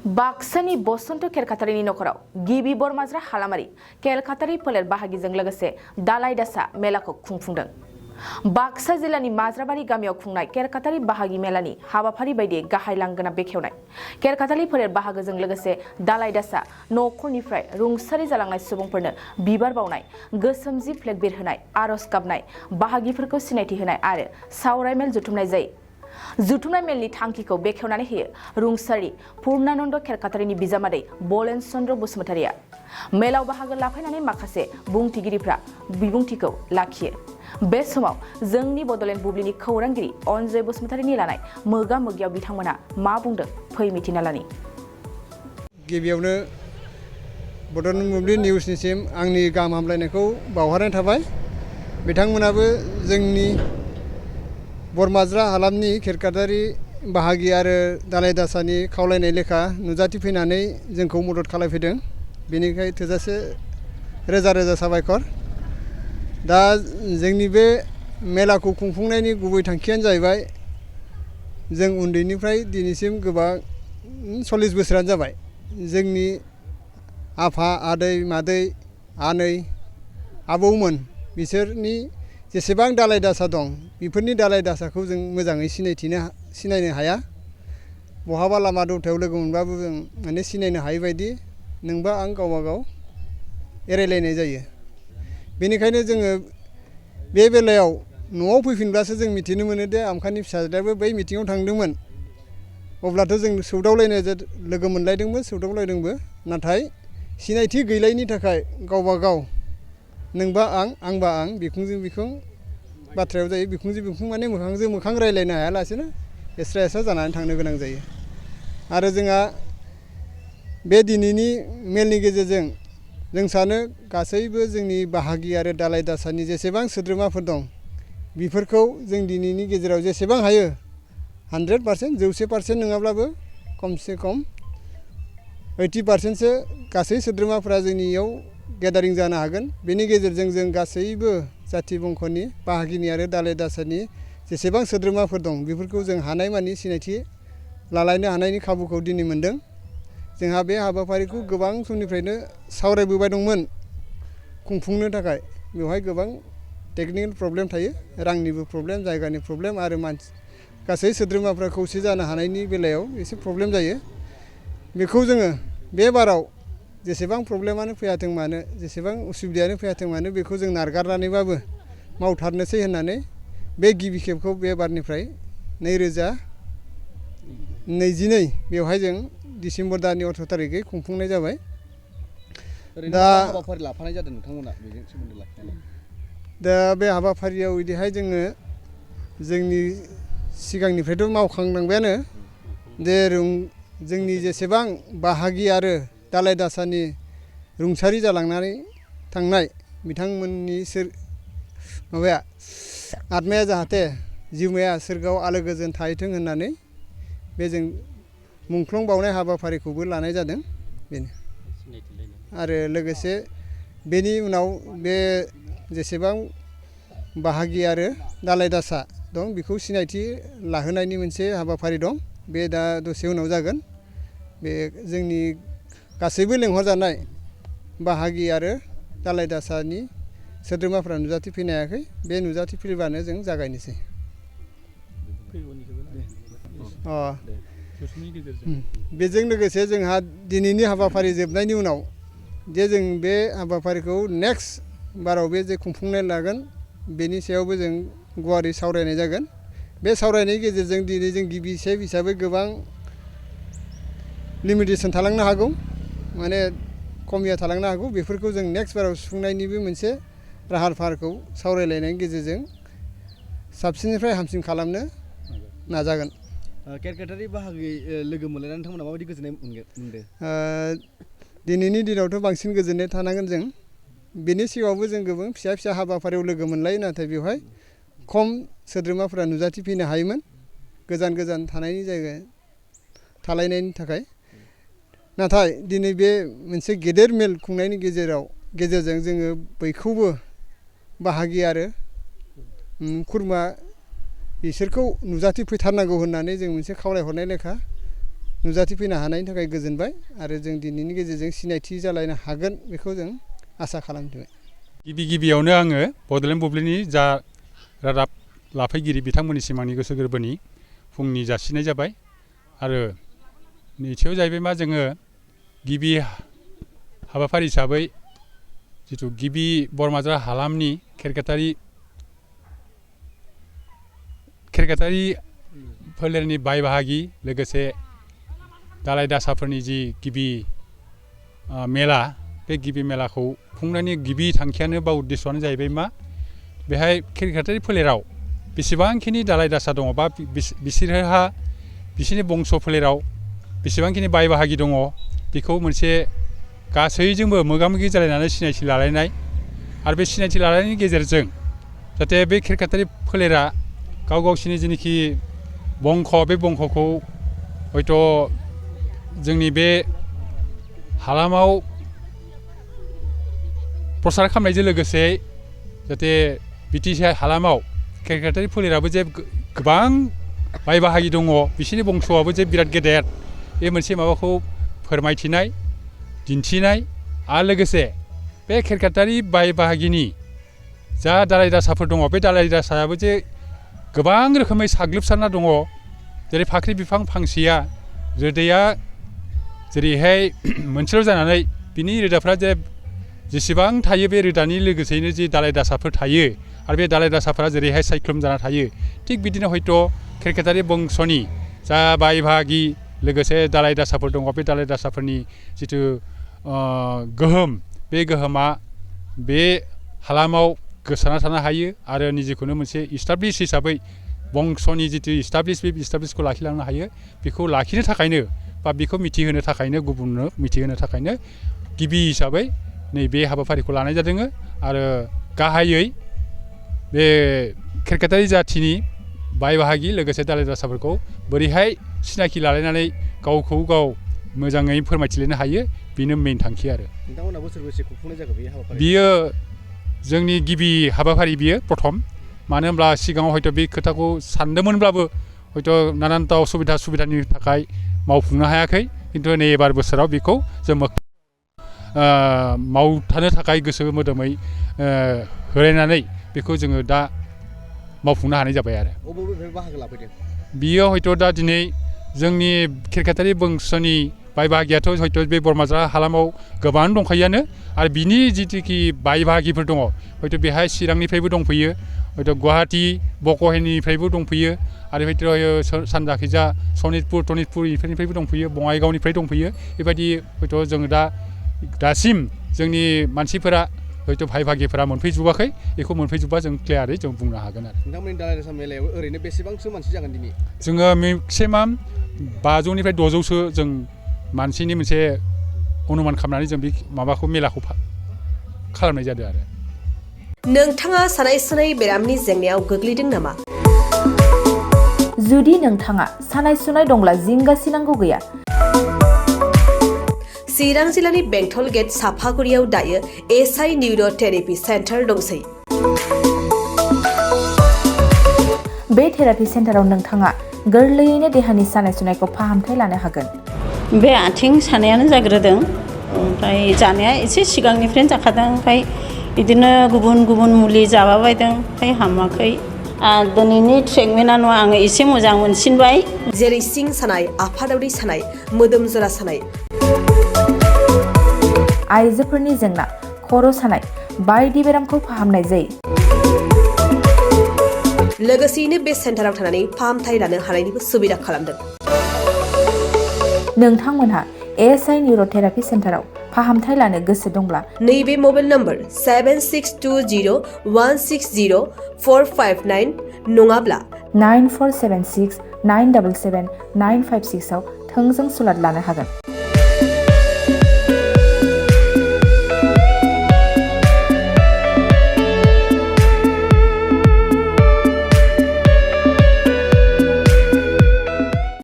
बाक्सानि बसन्त केरखातारिनि नख'राव गिबि बरमाज्रा हालामारि केरखातारि फोलेर बाहागिजों लोगोसे दालाय दासा मेलाखौ खुंफुंदों। बाक्सा जिल्लानि माज्राबारि गामियाव खुंनाय केरखातारि बाहागि मेलानि हाबाफारि बायदियै गाहाय लांगोना बेखेवनाय केरखातारि फोलेर बाहागोजों लोगोसे दालाय दासा नख'रनिफ्राय रुंसारि जालांनाय सुबुंफोरनो बिबार बावनाय, गोसोम जि फ्लेग बिरहोनाय, आरज गाबनाय, बाहागिफोरखौ सिनायथि होनाय आरो सावराय मेल जुथुमनाय जायो। जुथुमनाय मेलनि थांखिखौ बेखेवनानै होयो रुंसारि पुर्णानन्द केरखातारिनि बिजामादै बलेन चन्द्र बसुमतारिया। मेलाव बाहागो लाफैनानै माखासे बुंथिगिरिफ्रा बिबुंथिखौ लाखियो। बे समाव जोंनि बडलेण्ड बुब्लिनि खौरांगिरि अनजय बसुमतारिनि लानाय मोगा मोगियाव बिथांमोना मा बुंदों फै मिथिना लानि। गिबियावनो बडलेण्ड बुब्लि निउसनिसिम आंनि गाहाम हामलायनायखौ बावहरनाय थाबाय। बिथांमोनाबो जोंनि बरमाज्रा हालामनि केरखातारि बाहागि आरो दालाय दासानि खावलायनाय लेखा नुजाथिफैनानै जोंखौ मदद खालामफैदों। बेनिखाय थोजासे रोजा रोजा साबायखर। दा जोंनि बे मेलाखौ खुंफुंनायनि गुबै थांखियानो जाहैबाय जों उन्दैनिफ्राय दिनैसिम गोबां 40 बोसोरानो जाबाय। जोंनि आफा, आदै, मादै, आनै, आबौमोन बिसोरनि जेसेबां दालाय दासा दं बेफोरनि दालाय दासाखौ जों मोजाङै सिनायनो हाया। बहाबा लामा दथायाव लोगो मोनबाबो जों माने सिनायनो हायै बायदि नोंबा आं गावबा गाव एरायलायनाय जायो। बेनिखायनो जोङो बे बेलायाव न'आव फैफिनब्लासो जों मिथिनो मोनो दे आमखानि फिसाज्लायाबो बै मिटिङाव थांदोंमोन। अब्लाथ' जों सौदावलायनाय लोगो मोनलायदोंमोन, सौदावलायदोंबो। नाथाय सिनायथि गैलायनि थाखाय गावबा गाव नोंबा आं, आंबा आं, बिखुंजों बिखुं बाथ्रायाव जायो। बिखुंजों बिखुं माने मोखांजों मोखां रायलायनो हायालासेनो एस्रा एस्रा जानानै थांनो गोनां जायो। आरो जोंहा बे दिनैनि मेलनि गेजेरजों जों सानो गासैबो जोंनि बाहागि आरो दालाय दासानि जेसेबां सोद्रोमाफोर दं बेफोरखौ जों दिनैनि गेजेराव जेसेबां हायो 100%, 100% नङाब्लाबो खमसे खम 80%सो गासै सोद्रोमाफोरा जोंनियाव गेदारिं जानो हागोन। बेनि गेजेरजों जों गासैबो जाथि बंख'नि बाहागिनि आरो दालाय दासानि जेसेबां सोद्रोमाफोर दं बेफोरखौ जों हानायमानि सिनायथि लालायनो हानायनि खाबुखौ दिनै मोनदों। जोंहा बे हाबाफारिखौ गोबां समनिफ्रायनो सावरायबोबाय दंमोन खुंफुंनो थाखाय। बेवहाय गोबां टेकनिकेल प्रब्लेम थायो, रांनिबो प्रब्लेम, जायगानि प्रब्लेम आरो गासै सोद्रोमाफ्रा खौसे जानो हानायनि बेलायाव एसे प्रब्लेम जायो। बेखौ जोङो बे बाराव जेसेबां प्रब्लेमानो फैयाथों मानो, जेसेबां उसुबिदायानो फैयाथों मानो बेखौ जों नारगारनानैबाबो मावथारनोसै होननानै बे गिबि खेबखौ बे बारनिफ्राय 2022 बेवहाय जों डिसेम्बर दाननि 18 थारिखै खुंफुंनाय जाबाय। दा हाबाफारि लाफानाय जादों नोंथांमोना बेजों सोमोन्दो लाखिनानै? दा बे हाबाफारियाव बिदिहाय जोङो जोंनि सिगांनिफ्रायथ' मावखांनांबायानो जे जोंनि जेसेबां बाहागि आरो दालाय दासानि रुंसारि जालांनानै थांनाय बिथांमोननि आत्माया जाहाथे जिउमाया सोरगोआव आलो गोजोन थाहैथों होननानै बे जों मुंख्लं बावनाय हाबाफारिखौबो लानाय जादों। बेनो आरो लोगोसे बेनि उनाव बे जेसेबां बाहागि आरो दालाय दासा दं बेखौ सिनायथि लाहोनायनि मोनसे हाबाफारि दं। बे दा दसे उनाव जागोन। बे जोंनि गासैबो लेंहरजानाय बाहागि आरो दालाय दासानि सोद्रोमाफ्रा नुजाथिफैनो हायाखै। बे नुजाथिफैबानो जों जागायनोसै। बेजों लोगोसे जोंहा दिनैनि हाबाफारि जोबनायनि उनाव जे जों बे हाबाफारिखौ नेक्स्ट बाराव बे जे खुंफुंनाय लागोन बेनि सायावबो जों गुवारै सावरायनाय जागोन। बे सावरायनायनि गेजेरजों दिनै जों गिबि खेब हिसाबै गोबां लिमिटेसन थालांनो हागौ, माने खमिया थालांनो हागौ। बेफोरखौ जों नेक्स्ट बाराव सुफुंनायनिबो मोनसे राहा फारखौ सावरायलायनायनि गेजेरजों साबसिननिफ्राय हामसिन खालामनो नाजागोन। केरखातारि बाहागि लोगो मोनलायनानै नोंथांमोना माबायदि गोजोननाय मोनदों? दिनैनि दिनावथ' बांसिन गोजोननाय थानांगोन जों। बेनि सिगाङावबो जों गोबां फिसा फिसा हाबाफारियाव लोगो मोनलायो, नाथाय बेवहाय खम सोद्रोमाफोरा नुजाथिफैनो हायोमोन गोजान गोजान थानायनि जायगा थालायनायनि थाखाय। नाथाय दिनै बे मोनसे गेदेर मेल खुंनायनि गेजेरजों जोङो बयखौबो बाहागि आरो खुरमा बिसोरखौ नुजाथिफैथारनांगौ होननानै जों मोनसे खावलायहरनाय लेखा नुजाथिफैनो हानायनि थाखाय गोजोनबाय आरो जों दिनैनि गेजेरजों सिनायथि जालायनो हागोन बेखौ जों आसा खालामबाय। गिबियावनो आङो बड'लेण्ड बुब्लिनि जा रादाब लाफैगिरि बिथांमोननिसिम आंनि गोसो गोरबोनि फुंनि जासिनाय जाबाय आरो नैथियाव जाहैबाय मा जोङो गिबि हाबाफारि हिसाबै जिथु गिबि बरमाज्रा हालामनि खेरखातारि फोलेरनि बाय बाहागि लोगोसे दालाय दासाफोरनि जि गिबि मेला बे गिबि मेलाखौ खुंनायनि गिबि थांखियानो बा उद्देশ্যआनो जाहैबाय मा बेहाय खेरखातारि फोलेराव बेसेबांखिनि दालाय दासा दङ बा बिसोरनि बंस' फोलेराव बेसेबांखिनि बाय बाहागि दङ बेखौ मोनसे गासैजोंबो मोगा मोगि जालायनानै सिनायथि लालायनाय आरो बे सिनायथि लालायनायनि गेजेरजों जाहाथे बे खेरखातारि फोलेरा गावसिनि जेनोखि बंख बे बंखखौ हयथ' जोंनि बे हालामाव प्रसार खालामनायजों लोगोसे जाहाथे बिटिसि हालामाव खेरखातारि फोलेराबो जे गोबां बाय बाहागि दङ बिसोरनि बंस'आबो जे बिराद गेदेर बे मोनसे माबाखौ फोरमायथिनाय दिन्थिनाय आरो लोगोसे बे खेरखातारि बाय बाहागिनि जा दालाय दासाफोर दङ बे दालाय दासायाबो जे गोबां रोखोमै साग्लोबसारना दङ जेरै फाख्रि बिफां फांसेया रोदाया जेरैहाय मोनसेल' जानानै बिनि रोदाफ्रा जेसेबां थायो बे रोदानि लोगोसेयैनो जि दालाय दासाफोर थायो आरो बे दालाय दासाफोरा जेरैहाय सायख्लुम जाना थायो थिग बिदिनो हयथ' खेरखातारि बंस'नि जा बाय बाहागि लोगोसे दालाय दासाफोर दङ बे दालाय दासाफोरनि जिथु गोहोम बे गोहोमा बे हालामाव गोसारना थानो हायो आरो निजेखौनो मोनसे इस्टाब्लिश हिसाबै बंस'नि जिथु इस्टाब्लिश बे इस्टाब्लिशखौ लाखिलांनो हायो बेखौ लाखिनो थाखायनो बा बेखौ मिथिहोनो थाखायनो गुबुननो मिथिहोनो थाखायनो गिबि हिसाबै नैबे हाबाफारिखौ लानाय जादों आरो गाहायै बे खेरखातारि जाथिनि बाय बाहागि लोगोसे दालाय दासाफोरखौ बोरैहाय सिनाखि लालायनानै गावखौ गाव मोजाङै फोरमायथिलायनो हायो बेनो मेइन थांखि आरो नोंथांमोना बोसोरबेसे खुंफुंनाय जाखो बे हाबाफारि बियो जोंनि गिबि हाबाफारि बियो प्रथम मानो होनब्ला सिगाङाव हयथ' बे खोथाखौ सानदोंमोनब्लाबो हयथ' नानानथा सुबिदानि थाखाय मावफुंनो हायाखै खिन्थु नै एबार बोसोराव बेखौ जों मावथानो थाखाय गोसो मोदोमै होलायनानै बेखौ जोङो दा मावफुंनो हानाय जाबाय आरो बबे बाहागो लाफैदों बियो हयथ' दा दिनै जोंनि खेरखातारि बंस'नि बाय बाहागियाथ' हयथ' बे बरमाज्रा हालामाव गोबां दंखायोआनो आरो बिनि जिथुखि बाय बाहागिफोर दङ हयथ' बेहाय चिरांनिफ्रायबो दंफैयो हयथ' गुवाहाटि बक'हेनिफ्रायबो दंफैयो आरो हयथ' सानजाखैजा सनितपुर इफोरनिफ्रायबो दंफैयो बङाइगावनिफ्राय दंफैयो बेबायदि हयथ' जोङो दासिम जोंनि मानसिफोरा हयथ' भाय भागिफोरा मोनफैजोबाखै बेखौ मोनफैजोबा जों क्लियारै जों बुंनो हागोन आरो नोंथांमोननि दालाय दासा मेलायाव ओरैनो बेसेबांसो मानसि जागोन दिनै जोङो मेक्सिमाम 500निफ्राय 600सो जों मानसिनि मोनसे अनुमान खालामनानै जों बे माबाखौ मेलाखौ खालामनाय जादों आरो नोंथाङा सानाय सुनाय बेरामनि जेंनायाव गोग्लैदों नामा? जुदि नोंथाङा सानाय सुनाय दंब्ला जिंगासिनांगौ गैया। चिरां जिल्लानि बेंटल गेट साफागुरियाव दायो एसआइ निउर' थेरापि सेन्टार दंसै। बे थेरापि सेन्टाराव नोंथाङा गोरलैयैनो देहानि सानाय सुनायखौ फाहामथाय लानो हागोन। बे आथिं सानायानो जाग्रोदों ओमफ्राय जानाया एसे सिगांनिफ्रायनो जाखादों ओमफ्राय बिदिनो गुबुन मुलि जाबाबायदों ओमफ्राय हामाखै दिनैनि ट्रिटमेन्टआ नङा आङो एसे मोजां मोनसिनबाय जेरै सिं सानाय आफादावरि सानाय मोदोम जरा सानाय आइजोफोरनि जेंना खर' सानाय बायदि बेरामखौ फाहामनाय जायो। लोगोसेयैनो बे सेन्टाराव थानानै फाहामथाय लानो हानायनिबो सुबिदा खालामदों। नोंथांमोनहा एसआइ निउर' थेरापि सेन्टाराव फाहामथाय लानो गोसो दंब्ला नैबे मबाइल नम्बर 7620160459 नङाब्ला 9476977956 आव थोंजों सुलाद लानो हागोन।